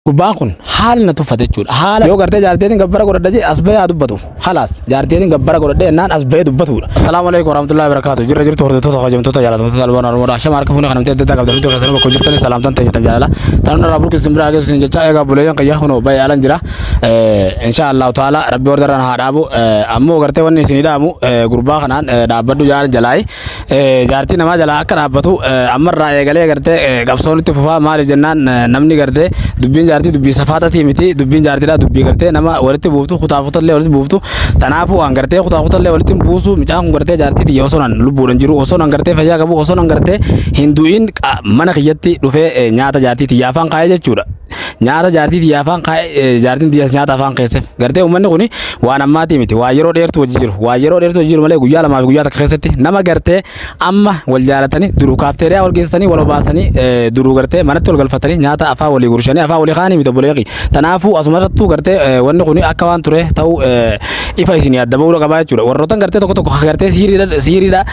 Gurbaan kun haala na tuffate jechuudha. Haala yoo gartee jaarteetiin gabbara godhadha jee as bahee haa dubbatu. Khalaas jaarteetiin gabbara godhadhe jennaan as bahee dubbatudha. Assalaamu alaikum warahmatullahi wabarakatuh. Jirra jirtu hordoftoota kabajamtoota jaallatamtoota albaan Oromoodha. Shama harka fuunee kanamtee adda addaa qabdan hundi keessanuu bakka jirtanii salaamtan ta'e jettan jaalala. Tan irraa burqi isin biraa geessu isin jecha eegaa buleeyyan qiyyaa kunoo bahee alan jira. Insha Allahu taala rabbi warra haa dhaabu. Ammoo gartee wanni isin dhaamu gurbaa kanaan dhaabbadhu jalaayi. Jaartii namaa jalaa akka dhaabbatu ammarraa eegalee gartee qabsoon itti fufaa. Maaliif jennaan, namni gartee dubbiin jaartii dubbii safaatatii miti. Dubbiin jaartiidhaa dubbii gartee nama walitti buuftu, kutaa kutallee walitti buuftu. Tanaafuu waan gartee kutaa kutallee walitti buusu, mucaan kun gartee jaartii tiyya osoo nan lubbuudhaan jiru, osoo nan gartee fayyaa qabu, osoo nan gartee hin du'in mana kiyyatti dhufee nyaata jaartii tiyya afaan kaa'ee jechuudha. Nyaata jaartii tiyya afaan kaa'e, jaartiin tiyyas nyaata afaan keesseef. Gartee uummanni kun waan ammaatii miti, waan yeroo dheertuu hojii jiru, waan yeroo dheertuu hojii jiru malee guyyaa 2 fi guyyaa 1 keessatti nama gartee amma wal jaalatanii duruu kaafteeriyaa wal geessanii wal obaasanii, duruu gartee manatti wal galfatanii nyaata afaan walii gurshanii afaan walii kaanii miti, obboleeqi. Tanaafuu asumarrattuu gartee wanni kun akka waan ture ta'uu ifa isinii adda ba'uu qabaa jechuudha. Warroottan gartee tokko tokko gartee siiriidha siiriidha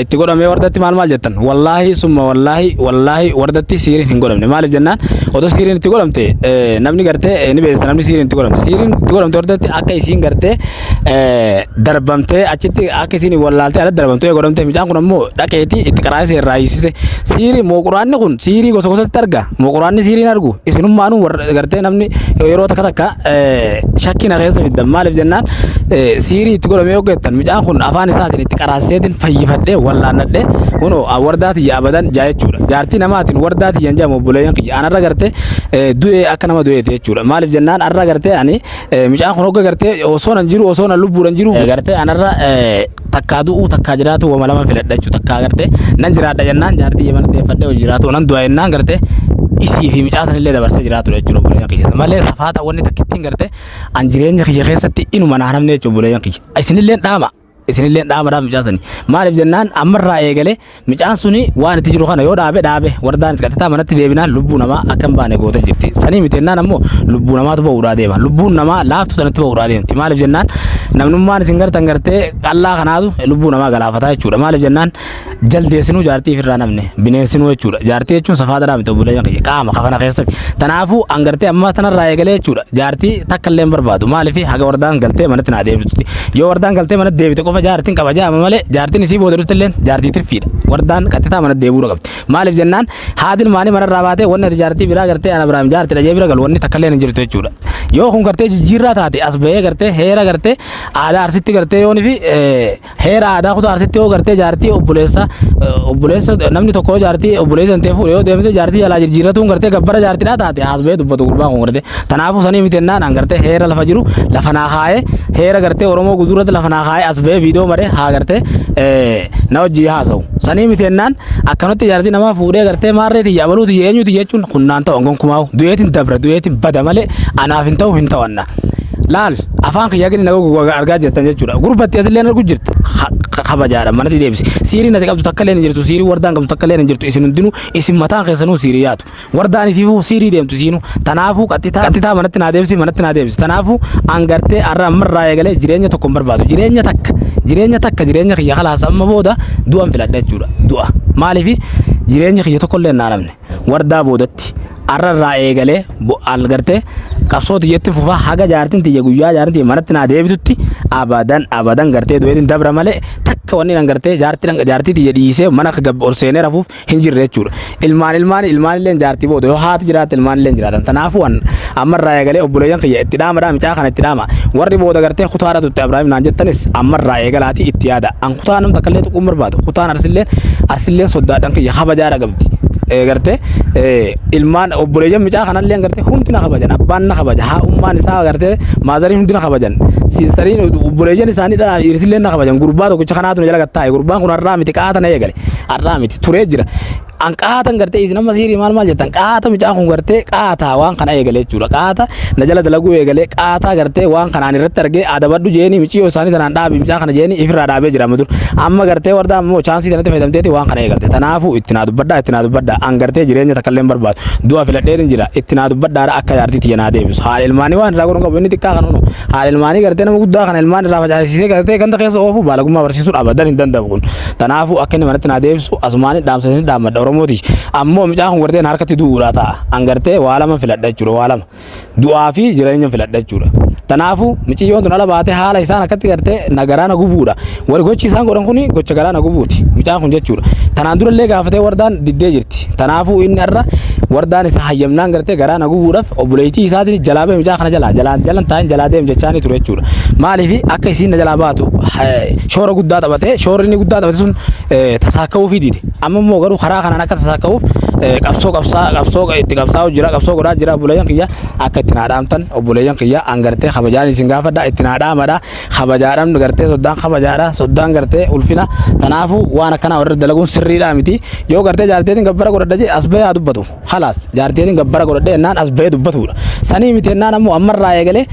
itti godhamee wardatti maal maal jettan, wallaahi summa wallaahi wallaahi wardatti siiriin hin godhamne. Maaliif jennaan, otoo siiriin itti godhamte namni gartee ni beeksisa. Namni siiriin itti godhamte, siiriin itti godhamte wardatti akka isiin gartee darbamtee achitti akka isiin wallaaltee alatti darbamtee godhamte. Mucaan kun ammoo dhaqeeti itti qaraasee irraa hiisise. Siirii moo quraanni kun siirii gosa gosatti arga moo quraanni siiriin argu? Isinummaanuu warra gartee namni yeroo takka takka shakkii na keessa fiddan. Maaliif jennaan, siirii itti godhamee yoo jettan, mucaan kun afaan isaatiin itti qaraaseetiin fayyifadhee wallaannadhee kunoo wardaa tiyya abadan jaa jechuudha. Jaartii namaatiin wardaa tiyya hin jedhamu, obboleeyyan kiyya. Anarra gartee du'ee akka nama du'eeti jechuudha. Maaliif jennaan, arra gartee ani mucaan kun hogga gartee osoo nan jiru, osoo nan lubbuudhaan jiru, gartee anarra takkaa du'uu takkaa jiraatu wama lama filadha jechuudha. Takkaa gartee nan jiraadha jennaan jaartii mana deeffadhee hojii jiraatu, nan du'a jennaan gartee isii fi mucaa sanillee dabarsee jiraatudha jechuudha, obboleeyyan kiyya. Malee safaata wanni takkittiin gartee an jireenya kiyya keessatti inuma naa namne jechuudha, obboleeyyan kiyya. Isinillee dhaama. Isinillee dhaama mucaa sani. Maaliif jennaan, ammarraa eegalee mucaan suni waan itti jiru kana yoo dhaabe dhaabe, wardaan qaxxitaa manatti deebinaan lubbuu namaa akka hin baane gootee jirti. Sanii miti jennaan ammoo lubbuu namaatu ba'uudhaa deema. Lubbuun namaa laaftuu sanatti ba'uudhaa deemti. Maaliif jennaan, namnummaan isin gartan gartee qallaa kanaatu lubbuu namaa galaafataa jechuudha. Maaliif jennaan, jaldeessinuu jaartii ofirraa namne bineensinuu jechuudha. Jaartii jechuun safaadhaa miti, obboleeyyan kiyya, qaama kafana keessatti. Tanaafuu an gartee amma tanarraa eegalee jechuudha. Jaartii takka illee hin barbaadu. Maaliif, haga wardaan galtee manatti naa deebitutti. Yoo wardaan galtee manatti deebite qofa jaartiin qaba jaama malee jaartiin isii booda dhufte illee jaartii tirfiidha. Wardaan qaxxitaa manatti deebi'uu qabdi. Maaliif jennaan, haati ilmaanii manarraa baatee wanni ati jaartii biraa gartee ana Ibraahim jaartii dhajee bira galu wanni takka illee hin jirtu jechuudha. Yoo kun gartee jijjiirraa taate as bahee gartee heera gartee aadaa Arsitti gartee yooni fi heera aadaa kutaa Arsitti yoo gartee jaartii obboleessa obboleessa namni tokko yoo jaartii obboleessa hin ta'e fuudhe yoo deemte jaartii jalaa jijjiirratuun gartee gabbara jaartiidhaa taate as bahee dubbatu gurbaan kun gartee. Tanaafuu sanii miti jennaan, an gartee heera lafa jiru lafa naa kaa'ee, heera gartee Oromoo guutuurratti lafa naa kaa'ee as bahee viidiyoo maree haa gartee na wajjii haasa'u. Sanii miti jennaan, akkanatti jaartii namaa fuudhee gartee maarree tiyya abaluu tiyya eenyu tiyya jechuun kunnaan ta'u gonkumaa'u du'eetiin dabra, du'eetiin bada malee anaaf hin ta'u, hin ta'u anna. Laal, afaan kiyya gadi naga argaa jirtan jechuudha. Gurbatti atillee argu jirta. Kabajaadha manatti deebisi. Siiriin ati qabdu takka illee hin jirtu. Siirii wardaan qabdu takka illee hin jirtu. Isin hundinuu isin mataan keessanuu siirii yaatu. Wardaan ifiifuu siirii deemtu isiinuu. Tanaafuu qaxxitaa qaxxitaa manatti naa deebisi, manatti naa deebisi. Tanaafuu an gartee har'a ammarraa eegalee jireenya tokko hin barbaadu. Jireenya takka, jireenya takka, jireenya kiyya kalaas amma booda du'an filadha jechuudha. Du'a. Maaliif, jireenya kiyya tokko illee hin naalamne. Wardaa boodatti har'a irraa eegalee al gartee qabsoo tiyyatti fufaa haga jaartiin tiyya guyyaa jaartiin tiyya manatti naa deebitutti abadan abadan gartee du'eetiin dabra malee takka wanni nan gartee jaartii jaartii tiyya dhiisee mana ol seenee rafuuf hin jirre jechuudha. Ilmaan ilmaan ilmaan illee jaartii booda yoo haati jiraatte ilmaan illee jiraatan. Tanaafuu an amma irraa eegalee, obboleeyyan kiyya, itti dhaamadhaa mucaa kana itti dhaama. Warri booda gartee kutaadha tutte Abrahaam naan jettanis amma irraa eegalaati itti yaada. An kutaa nam takka illee tuquun barbaadu. Kutaan Arsillee Arsilleen soddaadhaan kiyya kabajaadha qabdi. Gartee ilmaan obboleeyyan mucaa kanallee gartee hundi na kabajan, abbaan na kabaja, haa ummaan isaa gartee maazariin hundi na kabajan, siistariin obboleeyyan isaanii dhalaa dhiirsillee na kabajan. Gurbaa tokkicha kanaatu na jala gattaa'e. Gurbaan kun har'aa miti, qaata na eegale, har'aa miti, turee jira. An qaatan gartee isin amma siirii maal maal jettan, qaata mucaan kun gartee qaataa waan kana eegale jechuudha. Qaata na jala dalaguu eegale, qaataa gartee waan kanaan irratti argee adabadhu jeeni miciyyoo isaanii tanaan dhaabi mucaa kana jeeni ifirraa dhaabee jira amma dur. Amma gartee wardaa ammoo chaansii sanatti fayyadamteeti waan kana eegalte. Tanaafuu itti naa dubbadhaa, itti naa dubbadhaa. An gartee jireenya takka illee hin barbaadu. Du'a filadheetin jira. Itti naa dubbadhaadha akka jaartii tiyya naa deebisu. Haadha ilmaanii waan irraa godhan qabu inni xiqqaa kan hunu. Haadha ilmaanii gartee nama guddaa kana ilmaan irraa facaasisee gartee ganda keessa oofu baalagummaa barsiisuun abadan hin danda'amu kun. Tanaafuu akka inni manatti naa deebisu asumaan dhaamsa isin dhaammadha. Oromooti. Ammoo mucaan kun gartee na harkatti du'uudhaa ta'a. An gartee waa lama filadha jechuudha waa lama. Du'aa fi jireenya filadha jechuudha. Tanaafuu miciyyoon tun ala baatee haala isaan akkatti gartee na garaa na gubuudha. Wal gochi isaan godhan kun gocha garaa na gubuuti. Mucaan kun jechuudha. Tanaan durallee gaafatee wardaan diddee jirti. Tanaafuu inni har'a wardaan isa hayyamnaan gartee garaa na gubuudhaaf obboleettii isaatiin jalaa ba'e mucaa kana jalaa jalaan jalan taa'in jalaa deem jechaanii ture jechuudha. Maaliif akka isiin na jalaa baatu shoora guddaa taphatee shoorri inni guddaa taphate sun tasaakka'uufii dide. Amma immoo garuu karaa kanaan akka tasaakka'uuf qabsoo qabsaa qabsoo itti qabsaa'u jira qabsoo godhaa jira obboleeyyan kiyya akka itti naa dhaamtan obboleeyyan kiyya an gartee kabajaan isin gaafadha itti naa dhaamadha kabajaadhaan gartee soddaan kabajaadha soddaan gartee ulfina tanaafuu waan akkanaa warra dalaguun sirriidhaa miti yoo gartee jaarteetiin gabbara godhadha jee as bahee haa dubbatu khalaas jaarteetiin gabbara godhadhe jennaan as bahee dubbatudha sanii miti jennaan ammoo ammarraa eegalee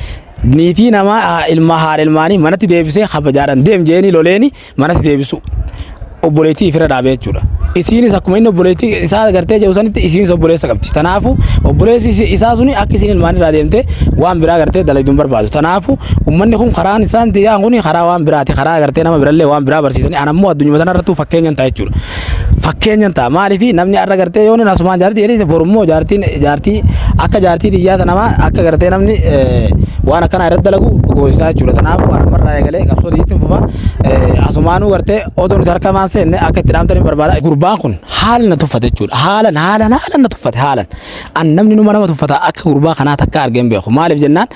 niitii namaa ilma haadha ilmaanii manatti deebisee kabajaadhaan deem jeeni loleeni manatti deebisu obboleettii ifirra dhaabee jechuudha. Isiinis akkuma inni obboleettii isaa gartee jedhu sanitti isiinis obboleessa qabdi. Tanaafu obboleessi isaa suni akka isiin ilmaan irraa deemtee waan biraa gartee dalagdu hin barbaadu. Tanaafu uummanni kun karaan isaan itti yaa'an kun karaa waan biraati. Karaa gartee nama birallee waan biraa barsiisanii an ammoo addunyuma tanarrattuu fakkeenyan ta'a jechuudha. Fakkeenyan ta'a. Maaliif namni har'a gartee yoo inni asumaan jaartii jedhee borummoo jaartiin jaartii akka jaartii xiyyaata namaa akka gartee namni waan akkanaa irratti dalagu goosisaa jechuudha. Kanaafuu waan ammarraa eegalee qabsoo xiyyitti fufa. Asumaanuu gartee odoo nuti harka maan seenne akka itti dhaamtan hin barbaada. Gurbaan kun haala na tuffate jechuudha. Haalan haalan haalan na tuffate haalan. An namni numa nama tuffata akka gurbaa kanaa takka argee hin beeku. Maaliif jennaan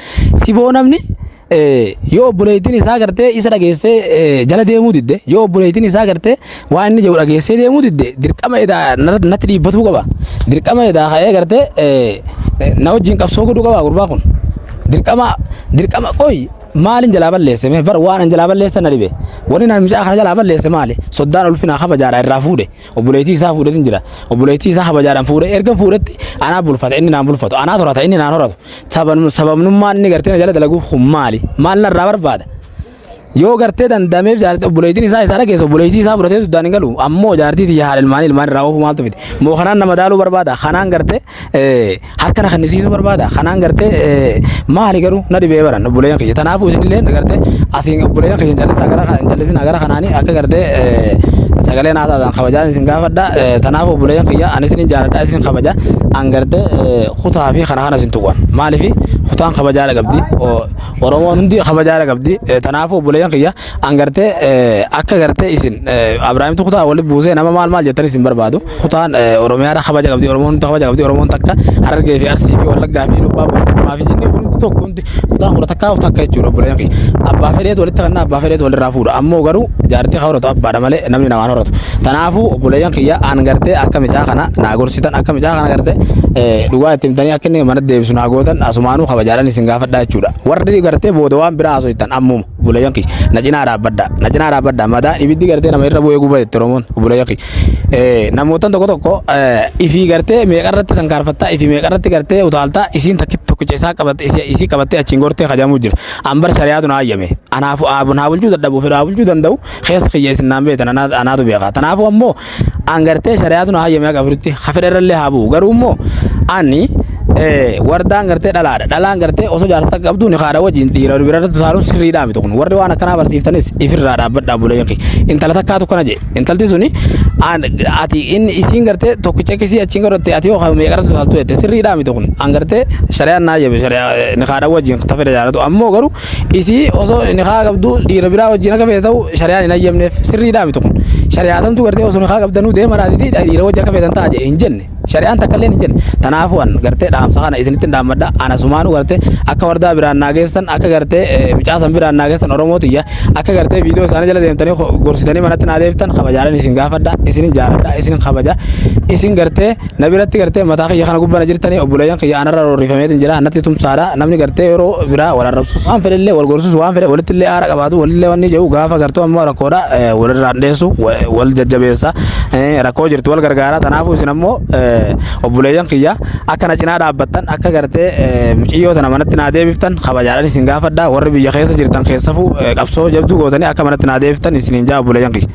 siboo namni yoo obboleettiin isaa gartee isa dhageessee jala deemuu didde yoo obboleettiin isaa gartee waan inni jedhu dhageessee deemuu didde dirqama edaa natti dhiibbatuu qaba. Dirqama edaa ka'ee gartee na wajjin qabsoo godhuu qaba gurbaa kun. Dirqama dirqama qoy maalin jalaa balleesse mee bar waan an jalaa balleesse na dhibe. Wani naan mucaa kana jalaa balleesse maali? Soddaan ulfinaa kabajaadha irraa fuudhe. Obboleettii isaa fuudhetin jira. Obboleettii isaa kabajaadhaan fuudhe erga fuudhetti anaa bulfata inni naan bulfatu anaa horata inni naan horatu. Sababnummaan inni gartee na jala dalagu kun maali? Maal narraa barbaada? Yoo gartee dandameef jaartii obboleettiin isaa isaa dhageesse obboleettii isaa fudhatee dugdaan hin galu. Ammoo jaartii tiyya haadha ilmaanii ilmaan irraa oofuu maaltu fide? Moo kanaan nama daaluu barbaada? Kanaan gartee harka na kennisiisuu barbaada? Kanaan gartee maali garuu na dhibee baran obboleeyyan kiyya. Tanaafuu isinillee gartee asiin obboleeyyan kiyya hin callisaa gara hin callisinaa gara kanaanii akka gartee sagalee naa taatan kabajaan isin gaafadha. Tanaafuu obboleeyyan kiyya ani isinin jaaladha isin kabaja. An gartee kutaa fi kana kana isin tuqan. Maaliif kutaan kabajaadha qabdi. Oromoon hundi kabajaadha qabdi. Tanaafuu obboleeyyan kiyya an gartee akka gartee isin Abrahaamtu kutaa walitti buusee nama maal maal jettan isin barbaadu. Kutaan Oromiyaadha kabaja qabdi. Oromoon hundi kabaja qabdi. Oromoon takka Harargee fi Arsii fi Wallaggaa fi Lubbaa Boorjimmaa fi Jinnii kun hundi tokko hundi kutaan kudha takkaa takka jechuudha obboleeyyan kiyya. Abbaa fedheetu walitti kannaa abbaa fedheetu walirraa fuudha. Ammoo garuu jaartii kan horatu abbaadha malee namni namaan horatu. Tanaafuu obboleeyyan kiyya an gartee akka micaa kana naa gorsitan akka micaa kana gartee dhugaa itti himtanii akka inni mana deebisu naa gootan asumaanuu kabajaadhaan isin gaafadhaa jechuudha. Warri gartee booda waan biraa haasoftan ammuma obboleeyyan kiyya na cinaa dhaabbadha na cinaa dhaabbadha madaa ibiddi gartee nama irra bu'ee guba jette Oromoon obboleeyyan kiyya. Namootan tokko tokko ifii gartee meeqarratti tankaarfattaa ifii meeqarratti gartee utaaltaa isiin takki tokkicha isaa qabatte isii qabattee achiin gortee kajamuu jira. An bar shari'aatu na hayyame. Anaafu naa bulchuu dadhabu fedhu haa bulchuu danda'u keessa kiyya isin naan beektan anaatu beeka. Tanaafuu ammoo an gartee shari'aatu na hayyame haga afuritti ha fedha irrallee haa bu'u. Garuu immoo ani wardaan gartee dhalaadha. Dhalaan gartee osoo jaarsa takka qabdu ni haadha wajjin dhiira bira irratti utaaluun sirriidhaa miti kun. Warri waan akkanaa barsiiftanis ifirraa dhaabbadhaa obboleeyyan kiyya. Intala takkaatu kana jedhe. Intalti suni ati inni isiin gartee tokkicha akkasii achiin godhatte ati yoo meeqarratti utaaltu jette sirriidhaa miti kun. An gartee shari'aan naa hayyame shari'aa ni haadha wajjin ta fedha jaalatu. Ammoo garuu isii osoo nikaa qabdu dhiira biraa wajjin akka feete ta'u shari'aan hin hayyamneef sirriidhaa miti kun. Shari'aatamtu gartee osoo nikaa qabdanuu deema raasiti dhiira wajji akka feetan ta'a jedhe hin jenne. Shari'aan takka illee hin jenne. Tanaafuu an gartee dhaamsa kana isinitti hin dhaammadha. Ana sumaanuu gartee akka wardaa biraan naa geessan akka gartee mucaa san biraan naa geessan Oromoo tiyya akka gartee viidiyoo isaanii jala deemtanii gorsitanii manatti naa deebiftan kabajaadhaan isin gaafadha. Isinin jaaladha. Isin kabaja. Isin gartee Na biratti gartee mataa kiyya kana gubbana jirtanii obboleeyyan kiyya anarra roorrifameetiin jira natti tumsaadha namni gartee yeroo biraa wal arrabsus waan fedhellee wal gorsus waan fedhe walittillee aara qabaatu walillee wanni jedhu gaafa gartuu ammoo rakkoodha walirraa dheessu wal jajjabeessa rakkoo jirtu wal gargaara tanaafuu isin ammoo obboleeyyan kiyya akka na cinaa dhaabbattan akka gartee muciyyoo tana manatti naa deebiftan kabajaadhaan isin gaafadha warri biyya keessa jirtan keessafuu qabsoo jabduu gootanii akka manatti naa deebiftan isiniin jaa obboleeyyan kiyya.